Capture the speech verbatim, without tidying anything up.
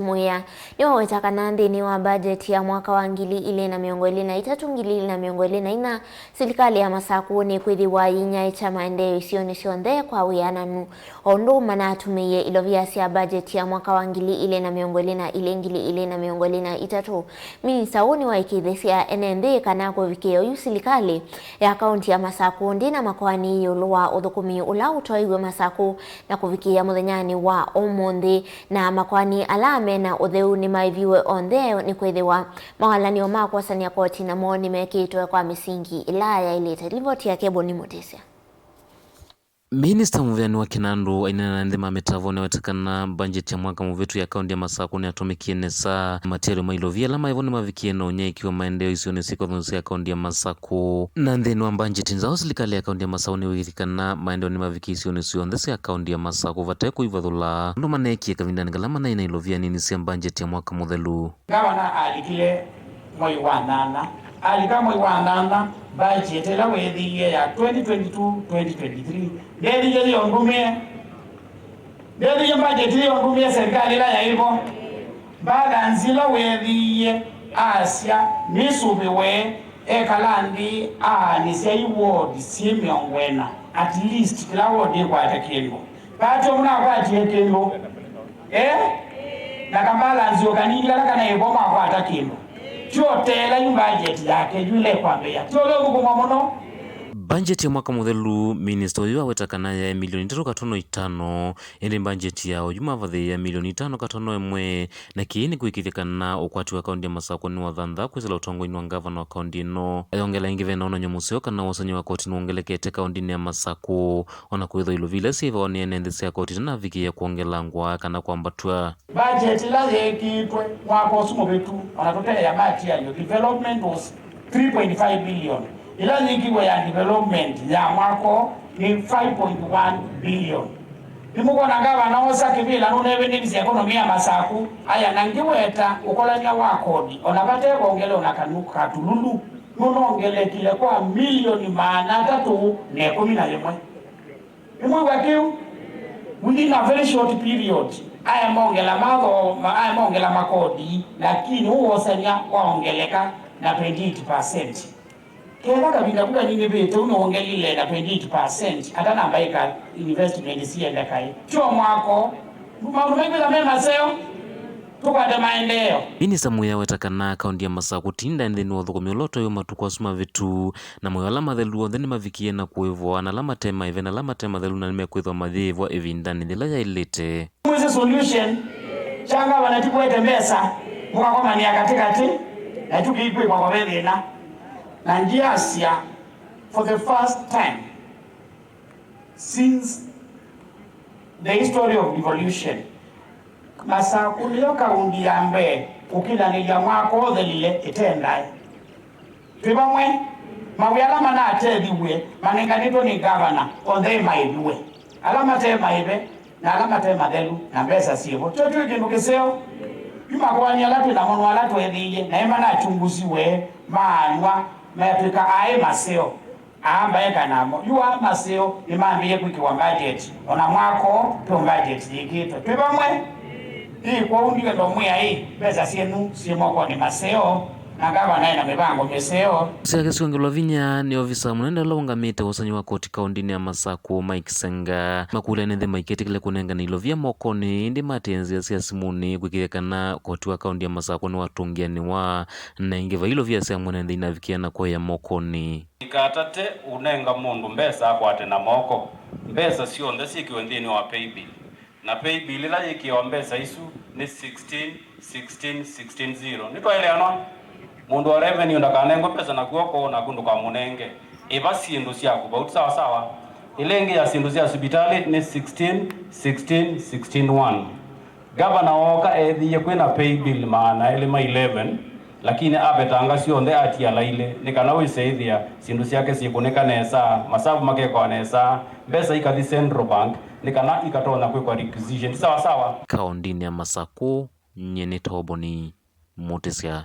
Mwĩa nĩwaweta kana nthĩnĩ wa mbajeti ya mwaka wa ngili ilĩ na mĩongo ĩlĩ na itatũ, ngili ilĩ na mĩongo ĩlĩ na ina, silikalĩ ya Masakũ nĩkwĩthĩwa yĩnyaĩĩkya maendeeo isionĩ syonthe kwa wĩananu, o ũndũ manatũmĩie ilovia sya mbajeti ya mwaka wa ngili ilĩ na mĩongo ĩlĩ na ilĩ, ngili ilĩ na mĩongo ĩlĩ na itatũ. Minista ũũ nĩwaĩkĩĩthĩsya ene nthĩ kana kũvikĩĩa oyu silikalĩ ya kaunti ya Masakũ ndĩ na makoani ĩũlũ wa ũthũkũmi ũla ũtwaĩiwe Masakũ na kũvikĩĩa mũthenyanĩ wa ũmũnthĩ, na makoani ala me na ũtheu nĩmaĩviwe onthe, nĩkwĩthĩwa mawalany'o ma kwosany'a koti namo nĩmekĩtwe kwa mĩsingi ĩla yaĩlĩte. Livoti ya Keboni Mũtĩsya. Minista mũveani wa kĩnandũ aineena na nthĩ ma mĩtavo nĩaweta kana mbanjeti ya mwaka mũvĩtu ya kaunti ya Masakũ nĩyatũmĩkie nesa. Matialyo ma ilovia ala maĩ vo nĩmavikie na ũnyaĩĩki wa maendeeo isionĩ syĩ kĩvathũkany'o sya kaunti ya Masakũ. Na nthĩnĩ wa mbanjeti nzaũ, silikalĩ ya kaunti ya Masakũ nĩwĩkĩĩthye kana maendeeo nĩmavikie isionĩ syonthe sya kaunti ya Masakũ vate kũivathũla, ũndũ maneekie kavindanĩ kala manaĩ na ilovia nini sya mbanjeti ya mwaka mũthelu. Ngavana alikile mwei wa nyanya. Alika mwei wa nyanya, budget ĩla weethĩie ya twenty twenty-two twenty twenty-three ndeethĩie yĩo ndũmĩe. Ndeethĩie budget yĩo ndũmĩe serikali ĩla yaĩ vo. Balance ĩla weethĩie asya nĩsũvĩwe, ekala nthĩ aanĩsya i ward syĩ mĩongo ĩna, at least kĩla ward ĩkwate kĩndũ. Vaa tyo mũnakwatie kĩndũ. Eh? Na ka balance o kanini kala kanaĩ vo makwata kĩndũ. Tyo teela yu budget yake yu ĩla ĩkwambĩĩa. Tyo ũla ũthũkũma mũno. Mbanjeti ya mwaka mũthelu, minista ũyũ aweta kana yaĩ milioni itatũ katono itano, ĩndĩ mbanjeti ya oyu mavathĩĩa milioni itano katono ĩmwe, na kĩĩ nĩ kũĩkĩĩthya kana ũkwati wa kaunti ya Masakũ nĩwathanthaa kwĩsĩla ũtongoinĩ wa ngavana wa kaunti ĩno. Ayongela ĩngĩ ve na wonany'o mũseo kana wosany'o wa koti nĩwongelekete kauntinĩ ya Masakũ. O na kwĩthwa ilovia ila syĩvawa nĩ ene nthĩ sya koti itanavikĩĩa kwongelangwa kana kwambatw'a. Budget ĩla yeekĩtwe mwaka ũsu mũvĩtu, o na tũteea material, development was three point five billion. Ĩla yĩkiwe ya development ya mwaka ũũ nĩ five point one billion. Nĩmũkwona ngavana oosa kĩvĩla nũneevinĩvisye economy ya Masakũ, aya na ngĩweta ũkolany'a wa kodi, o na vate vongele o na kanu katululu, nũnongelekile kwa milioni maana atatũ na ĩkũmi na yĩmwe. Nĩmwĩw'a kĩu? Within a very short period, aya mongela matho, ma-, aya mongela makodi, lakini ũwosany'a waongeleka na twenty-eight percent. Kethwa kavinda ku kanini vĩte, ũnĩwongelile na twenty-eight percent, atanambaĩka investment siende kaĩ. Tyo mwako, maũndũ maikwĩtha me maseo. Tũkwate maendeeo. Minista Mwĩa aweta kana kaunti ya Masakũ ti ndaĩ nthĩnĩ wa ũthũkũmi ũla ũtwaĩwe matukũ asu mavĩtu, na maũndũ ala mathelu onthe nĩmavikie na kũĩvwa, na ala mate maĩve na ala mate mathelu na nĩmekwĩthwa mayĩĩvwa ĩvindanĩ yĩla yaĩlĩte. Mwĩsĩ solution kya ngavana ti kũete mbesa mũkakomanĩa katĩkatĩ, na kyu kĩikwĩkwa kwave thĩna. Na ndyasya, for the first time since the history of devolution, Masakũ nĩyo kaunti ya mbee kũkinyanĩlya mwaka ũthelile ĩte ndaĩ. Twĩ vamwe, mawĩa ala manatethiw'e manenganĩtwe nĩ ngavana onthe maĩviwe, ala mate maĩve na ala mate mathelu, na mbesa syĩvo. Kyo twĩ kĩndũ kĩseo. Yu makoani ala twĩ namo no ala tweethĩie, naĩ manachungusiwe, maanwa, metw'ĩka aĩ maseo. Aa mbaeka namo yu aa maseo nĩmambĩĩe kwĩkĩwa mbajeti, o na mwaka ũũ twĩ mbajeti yĩkĩtwe. Twĩ vamwe? Ĩĩ, kwoou ndiwenda ũmwĩa ĩ, mbesa syenyu syĩ mokonĩ maseo, na ngavana ena mĩvango mĩseo. Sya kĩsiongelwa vinya nĩ ovisa mũnene ũla ũngamĩte ũsany'o wa koti kaũndĩnĩ ya Masakũ, Mike Senga, makũlya nĩ nthĩ maiketĩkĩle kũnengane ilovia mokonĩ, ĩndĩ matĩe nzĩa sya simũnĩ kwĩkĩĩthya kana koti wa kaũndĩ ya Masakũ nĩwatũngĩanĩwa, na ĩngĩ vai ilovia sya mwene nthĩ inavikĩa na kũea mokonĩ. Ndikatate ũnenga mũndũ mbesa akwate na moko. Mbesa syonthe syĩkĩwe nthĩnĩ wa paybill. Na paybill ĩla yĩkĩawa mbesa isu nĩ sixteen sixteen sixteen zero. Nĩtwaeleanwa? Mũndũ wa revenue ndakanengwe mbesa na kw'oko, naku ndũkamũnenge. Ĩva syĩndũ syaku vau, ti sawa sawa? Ĩla ĩngĩ ya syĩndũ sya sivitalĩ nĩ sixteen sixteen sixteen one. Ngavana ooka eethĩie kwĩ na paybill maana elĩ ma eleven, lakini avetanga syonthe atia lailĩ, nĩ kana wĩse ĩthĩa syĩndũ syake syĩkũnĩka nesa, masavu makekwa nesa, mbesa ikathi Central Bank, nĩ kana ikatonya kwĩkwa requisition. Ti sawa sawa? Kaũndĩnĩ ya Masakũ, nyie nĩ Toboni Mũtĩsya.